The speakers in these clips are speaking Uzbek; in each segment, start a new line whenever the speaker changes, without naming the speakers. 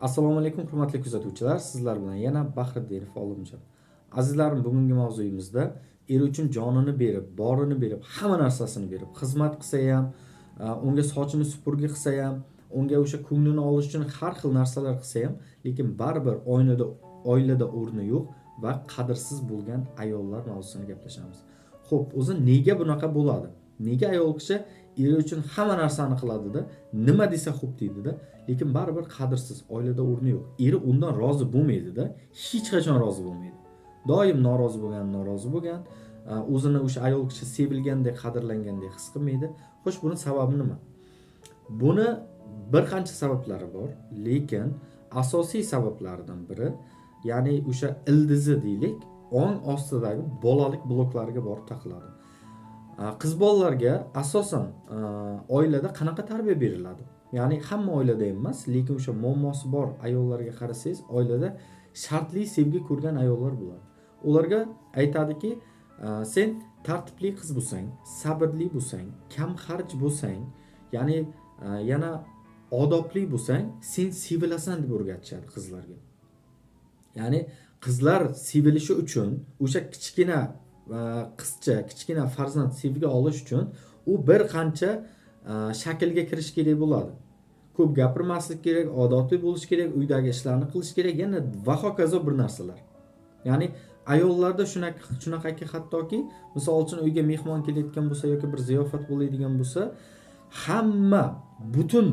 Assalomu alaykum, hurmatli kuzatuvchilar. Sizlar bilan yana Bahriddinov Olimjon. Azizlarim, bugungi mavzuyimizda eri uchun jonini berib, borini berib, hamma narsasini berib, xizmat qilsa ham, unga sochini supurgi qilsa ham, unga o'sha ko'nglini olish uchun har xil narsalar qilsa ham, lekin baribir oilada o'rni yo'q va qadrsiz bo'lgan ayollar mavzusini gaplashamiz. Xo'p, o'zi nega bunaqa bo'ladi? Nega ayol kishi eri uchun hamma narsani qiladida, nima desa xo'p deydida, lekin baribir qadrsiz, oilada o'rni yo'q. Eri undan rozi bo'lmaydida, hech qachon rozi bo'lmaydi. Doim norozi bo'lgan, norozi bo'lgan, o'zini o'sha ayol kishi sevilgandek, qadrlangandek his qilmaydi. Xo'sh, buni sababi nima? Buni bir qancha sabablari bor, lekin asosiy sabablaridan biri, ya'ni o'sha ildizi deylik, ong ostidagi bolalik bloklariga borib taqaladi. Qiz bolalarga asosan oilada qanaqa tarbiya beriladi? Ya'ni hamma oilada emas, lekin o'sha muammosi bor ayollarga qarasangiz, oilada shartli sevgi ko'rgan ayollar bo'ladi. Ularga aytadiki, sen tartibli qiz bo'lsang, sabrli bo'lsang, kam xarj bo'lsang, ya'ni yana odobli bo'lsang, sen sevilasan deb o'rgatishadi qizlarga. Ya'ni qizlar sevilishi uchun o'sha kichkina qizcha, kichkina farzand sevgi olish uchun u bir qancha shaklga kirish kerak bo'ladi. Ko'p gapirmaslik kerak, odobli bo'lish kerak, uydagi ishlarni qilish kerak, yana va hokazo bir narsalar. Ya'ni ayollarda shunaqaki hattoki, misol uchun, uyga mehmon kelayotgan bo'lsa yoki bir ziyofat bo'ladigan bo'lsa, hamma butun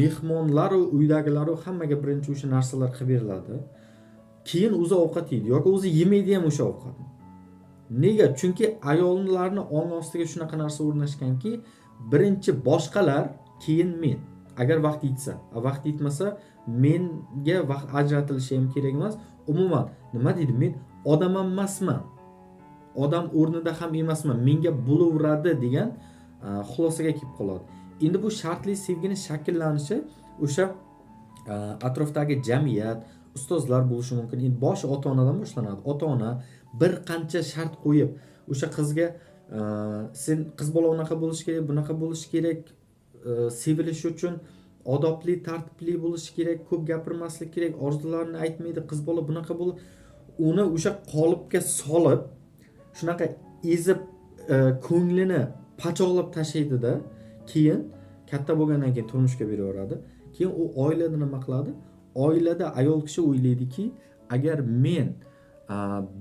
mehmonlaru uydagilaru hammaga birinchi o'sha narsalar qilib beriladi. Keyin o'zi ovqat yeydi yoki o'zi yemaydi ham o'sha ovqatni. Nega? Chunki ayollarni ong ostiga shunaqa narsa o'rnashganki, birinchi boshqalar, keyin men. Agar vaqt yetsa, vaqt yetmasa, menga vaqt ajratilishi ham kerak emas. Umuman, nima deydi? Men odam ham emasman. Odam o'rnida ham emasman. Menga bo'laveradi degan xulosaga kelib qoladi. Endi bu shartli sevgini shakllanishi o'sha atrofdagi jamiyat, ustozlar bo'lishi mumkin. Endi boshi ota-onadan boshlanadi. Ota-ona bir qancha shart qo'yib, o'sha qizga sen qiz bola unaqa bo'lishi kerak, bunaqa bo'lishi kerak, sevilishi uchun odobli, tartibli bo'lishi kerak, ko'p gapirmaslik kerak, orzularini aytmaydi, qiz bola bunaqa bo'lib, uni o'sha qolipga solib, shunaqa ezib, ko'nglini pachoqlab tashlaydida, keyin katta bo'lgandan keyin turmushga beraveradi. Keyin u oilada nima qiladi? Oilada ayol kishi o'ylaydiki, agar men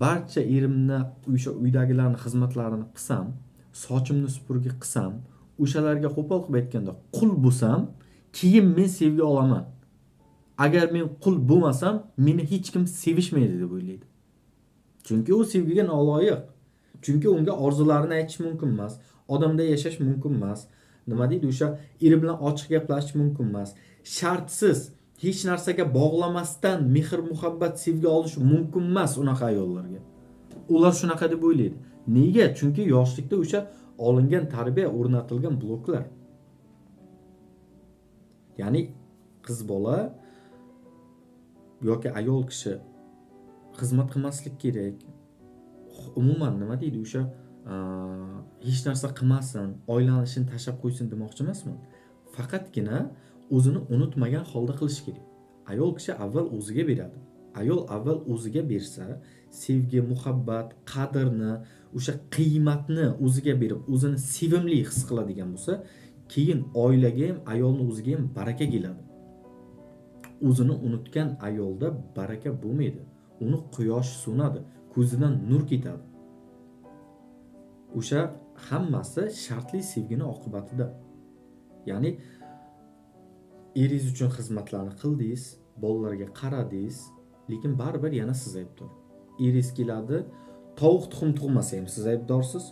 barcha erimni, o'sha uydagilarni xizmatlarini qilsam, sochimni supurgi qilsam, o'shalarga qo'pol qilib aytganda qul bo'lsam, keyin men sevgi olaman. Agar men qul bo'lmasam, meni hech kim sevishmaydi deb o'ylaydi. Chunki u sevgiga noloyiq. Chunki unga orzularini aytish mumkin emas, odamda yashash mumkin emas. Nima deydi, o'sha eri bilan ochiq gaplashish mumkin emas. Shartsiz, hech narsaga bog'lamasdan mehr, muhabbat, sevgi olish mumkin emas unaqa ayollarga. Ular shunaqa deb o'ylaydi. Nega? Chunki yoshlikda o'sha olingan tarbiya, o'rnatilgan bloklar. Ya'ni qiz bola yoki ayol kishi xizmat qilmaslik kerak. Umuman, nima deydi, o'sha hech narsa qilmasin, oilani ishini tashlab qo'ysin demoqchi emasman. Faqatgina o'zini unutmagan holda qilish kerak. Ayol kishi avval o'ziga beradi. Ayol avval o'ziga bersa, sevgi, muhabbat, qadrni, o'sha qiymatni o'ziga berib, o'zini sevimli his qiladigan bo'lsa, keyin oilaga ham, ayolni o'ziga ham baraka keladi. O'zini unutgan ayolda baraka bo'lmaydi. Uni quyosh so'nadi, ko'zidan nur ketadi. O'sha hammasi shartli sevgini oqibatida. Ya'ni eringiz uchun xizmatlarni qildingiz, bolalarga qaradingiz, lekin baribir yana siz aybdor. Eringiz keladi, tovuq tuxum tug'masa ham siz aybdorsiz,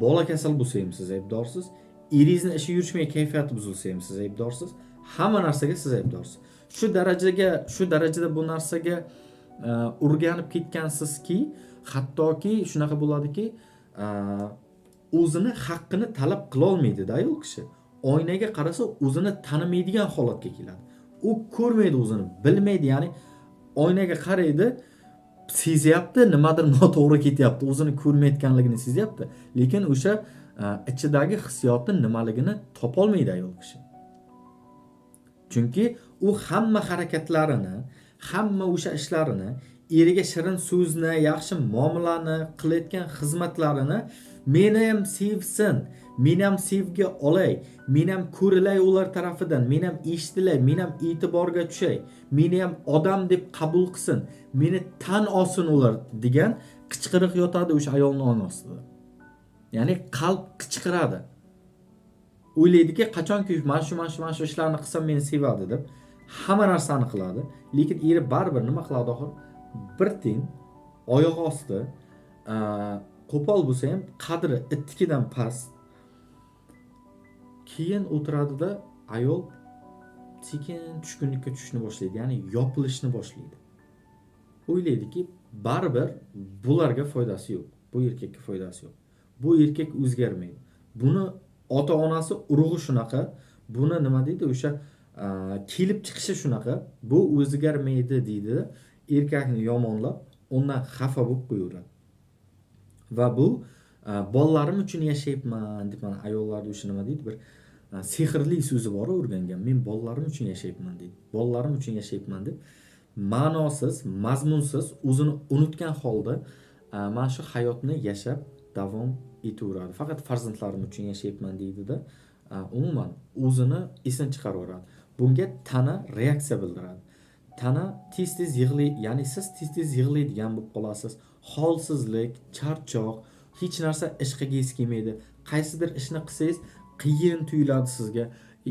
bola kasal bo'lsa ham siz aybdorsiz, eringizni ishi yurishmay kayfiyati buzilsa ham siz aybdorsiz, hamma narsaga siz aybdorsiz. Shu darajada bu narsaga o'rganib ketgansizki, hattoki shunaqa bo'ladiki, o'zini haqqini talab qila olmaydi-da ayol kishi. Oynaga qarasa o'zini tanimaydigan holatga keladi. U ko'rmaydi o'zini, bilmaydi, ya'ni oynaga qaraydi, sezyapti, nimadir noto'g'ri ketyapti, o'zini ko'rmayotganligini sezyapti, lekin o'sha ichidagi hissiyoti nimaligini topolmaydi ayol kishi. Chunki U hamma harakatlarini, hamma o'sha ishlarini, eriga shirin so'zni, yaxshi muomalani, qilayotgan xizmatlarini meni ham sevsin, men ham sevgi olay, men ham ko'rilay ular tarafidan, men ham eshitilay, men ham e'tiborga tushay, meni ham odam deb qabul qilsin, meni tan olsin ular degan qichqiriq yotadi o'sha ayolning ong ostida. Ya'ni qalb qichqiradi. O'ylaydiki, qachonki mana shu, mana shu, mana shu ishlarni qilsam meni sevadi deb hamma narsani qiladi, lekin eri baribir nima qiladi oxir? Bir tiyin oyoq osti, qo'pol bo'lsa ham qadri itnikidan past. Keyin o'tiradida ayol sekin tushkunlikka tushishni boshlaydi, ya'ni yopilishni boshlaydi. O'ylaydiki, baribir bularga foydasi yo'q, bu erkakka foydasi yo'q, bu erkak o'zgarmaydi, buni ota onasi urug'i shunaqa, buni nima deydi o'sha kelib chiqishi shunaqa, bu o'zgarmaydi deydi, erkakni yomonlab undan xafa bo'lib qo'yaveradi. Va bu bolalarim uchun yashayapman deb, mana ayollarda o'sha nima deydi, bir sehrli so'zi bor o'rgangan, men bolalarim uchun yashayapman deydi, bolalarim uchun yashayapman deb ma'nosiz, mazmunsiz, o'zini unutgan holda mana shu hayotni yashab davom etaveradi. Faqat farzandlarim uchun yashayapman deydida, umuman o'zini esini chiqaraveradi. Bunga tana reaksiya bildiradi. Tana tez-tez yig'lay, ya'ni siz tez-tez yig'laydigan bo'lib qolasiz. Holsizlik, charchoq, hech narsa ish qilgingiz kelmaydi. Qaysidir ishni qilsangiz qiyin tuyuladi sizga.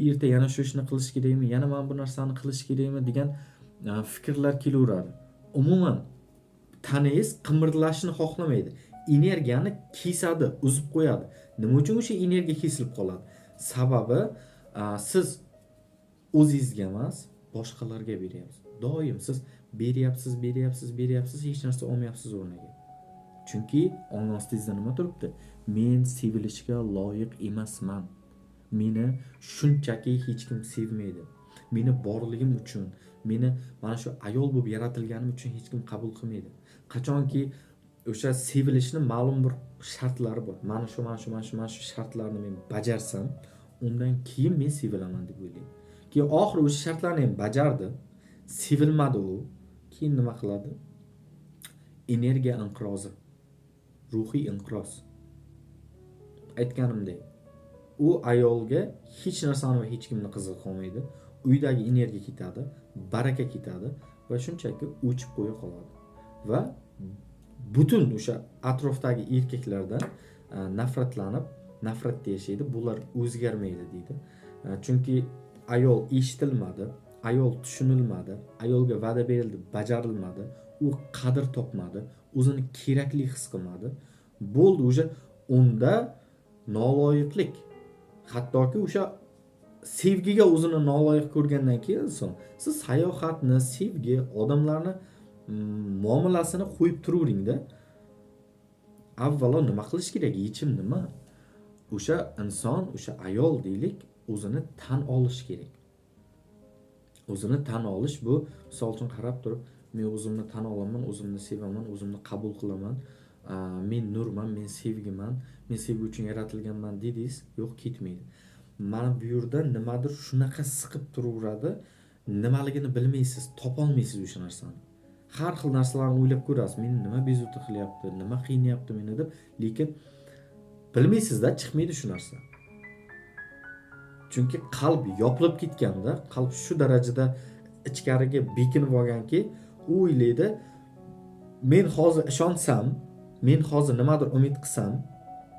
Erta yana shu ishni qilish kerakmi, yana mana bu narsani qilish kerakmi degan fikrlar kelaveradi. Umuman tanangiz qimirlashni xohlamaydi. Energiyani kesadi, uzib qo'yadi. Nima uchun o'sha energiya kesilib qoladi? Sababi siz o'zingizga emas, boshqalarga beryapsiz. Doim siz beryapsiz, beryapsiz, beryapsiz, hech narsa olmayapsiz o'rniga. Chunki ong ostingizda nima turibdi? Men sevilishga loyiq emasman. Meni shunchaki hech kim sevmaydi. Meni borligim uchun, meni mana shu ayol bo'lib yaratilganim uchun hech kim qabul qilmaydi. Qachonki o'sha sevilishni ma'lum bir shartlari bor. Mana shu, mana shu, mana shu, mana shu shartlarni men bajarsam, undan keyin men sevilaman deb o'ylaydi. Keyin oxiri o'sha shartlarni ham bajardi, sevilmadi u. Keyin nima qiladi? Energiya inqirozi, ruhiy inqiroz. Aytganimdek, u ayolga hech narsani va hech kimni qizig'i qolmaydi. Uydagi energiya ketadi, baraka ketadi va shunchaki o'chib qo'ya qoladi. Va butun o'sha atrofdagi erkaklardan nafratlanib, nafratda yashaydi. Bular o'zgarmaydi deydi. Chunki ayol eshitilmadi, ayol tushunilmadi, ayolga va'da berildi, bajarilmadi, u qadr topmadi, o'zini kerakli his qilmadi. Bo'ldi, o'sha unda noloyiqlik, hattoki o'sha sevgiga o'zini noloyiq ko'rgandan keyin inson, siz sayohatni, sevgi, odamlarni muomalasini qo'yib turaveringda. Avvalo nima qilish kerak? Yechim nima? O'sha inson, o'sha ayol deylik, o'zini tan olish kerak. O'zini tan olish bu, misol uchun, qarab turib, men o'zimni tan olaman, o'zimni sevaman, o'zimni qabul qilaman, men nurman, men sevgiman, men sevgi uchun yaratilganman dedingiz, yo'q, ketmaydi. Mana bu yerda nimadir shunaqa siqib turaveradi, nimaligini bilmaysiz, topolmaysiz o'sha narsani. Har xil narsalarni o'ylab ko'rasiz, meni nima bezovta qilyapti, nima qiynayapti meni deb, lekin bilmaysizda, chiqmaydi shu narsa. Chunki qalb yopilib ketganda, qalb shu darajada ichkariga bekinib olganki, u o'ylaydi, men hozir ishonsam, men hozir nimadir umid qilsam,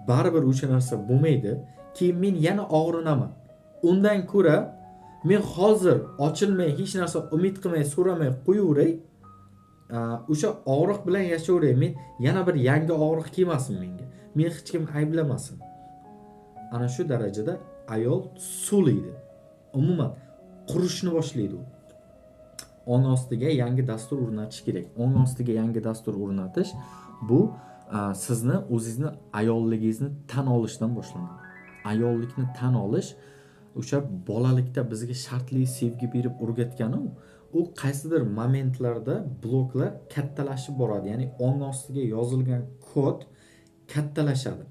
baribir o'sha narsa bo'lmaydi, keyin men yana og'rinaman. Undan ko'ra men hozir ochilmay, hech narsa umid qilmay, so'ramay qo'yaveray, o'sha og'riq bilan yashayveray, men yana bir yangi og'riq kelmasin menga, meni hech kim ayblamasin. Ana shu darajada ayol so'liydi, umuman qurishni boshlaydi u. Ong ostiga yangi dastur o'rnatish kerak. Ong ostiga yangi dastur o'rnatish bu sizni o'zingizni ayolligingizni tan olishdan boshlanadi. Ayollikni tan olish o'sha bolalikda bizga shartli sevgi berib o'rgatganu, u qaysidir momentlarda bloklar kattalashib boradi, ya'ni ong ostiga yozilgan kod kattalashadi.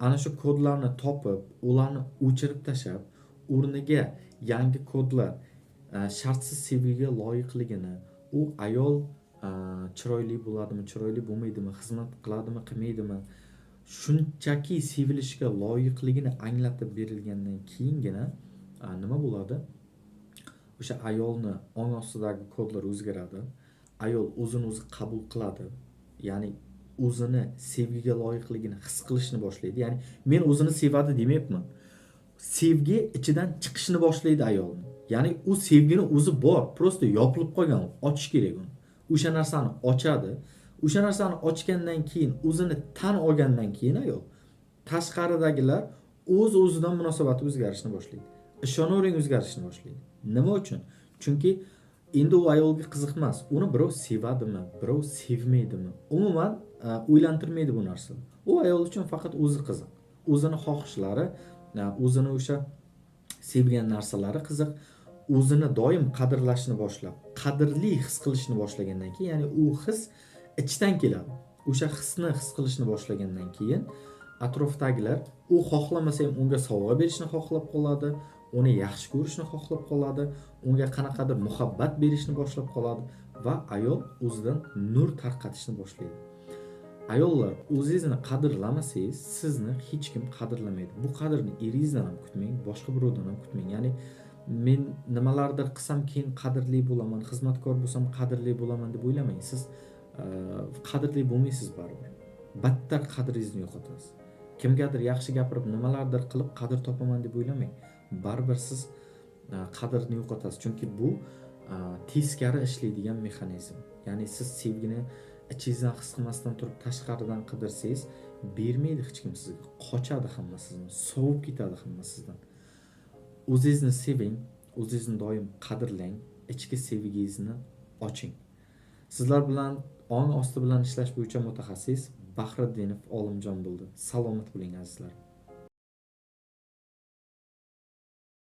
Ana shu kodlarni topib, ularni o'chirib tashlab, o'rniga yangi kodlar shartsiz sevgiga loyiqligini, u ayol chiroyli bo'ladimi, chiroyli bo'lmaydimi, xizmat qiladimi, qilmaydimi, shunchaki sevilishga loyiqligini anglatib berilgandan keyingina nima bo'ladi? O'sha ayolni ong ostidagi kodlar o'zgaradi. Ayol o'zini o'zi qabul qiladi. Ya'ni o'zini sevgiga loyiqligini his qilishni boshlaydi. Ya'ni men o'zini sevadi demayapman. Sevgi ichidan chiqishni boshlaydi ayolni. Ya'ni u sevgini o'zi bor, просто yopilib qolgan, ochish kerak uni. O'sha narsani ochadi. O'sha narsani ochgandan keyin, o'zini tan olgandan keyin ayol tashqaridagilar o'z-o'zidan munosabati o'zgarishni boshlaydi. Ishonavering, o'zgarishni boshlaydi. Nima uchun? Chunki endi u ayolga qiziq emas. Uni birov sevadimi, birov sevmaydimi? Umuman o'ylantirmaydi bu narsa. U ayol uchun faqat o'zi qiziq. O'zini xohishlari, o'zini o'sha sevgan narsalari qiziq. O'zini doim qadrlashni boshlab, qadrli his qilishni boshlagandan keyin, ya'ni u his ichdan keladi. O'sha hisni his qilishni boshlagandan keyin atrofdagilar u xohlamasa ham unga sovg'a berishni xohlab qoladi, uni yaxshi ko'rishni xohlab qoladi, unga qanaqadir muhabbat berishni boshlab qoladi va ayol o'zidan nur tarqatishni boshlaydi. Ayollar, o'zingizni qadrlamasangiz, sizni hech kim qadrlamaydi. Bu qadrni eringizdan ham kutmang, boshqa birovdan ham kutmang. Ya'ni men nimalardir qilsam keyin qadrli bo'laman, xizmatkor bo'lsam qadrli bo'laman deb o'ylamang. Siz qadrli bo'lmaysiz baribir. Battar qadringizni yo'qotasiz. Kimgadir yaxshi gapirib, nimalardir qilib qadr topaman deb o'ylamang. Baribir siz qadrni yo'qotasiz. Chunki bu teskari ishlaydigan mexanizm. Ya'ni siz sevgini ichingizdan his qilmasdan turib tashqaridan qidirsangiz, bermaydi hech kim sizga. Qochadi hamma sizdan, sovib ketadi hamma sizdan. O'zingizni seving, o'zingizni doim qadrlang, ichki sevgingizni oching. Sizlar bilan ong osti bilan ishlash bo'yicha mutaxassis Bahriddinov Olimjon bo'ldi. Salomat bo'ling, azizlar.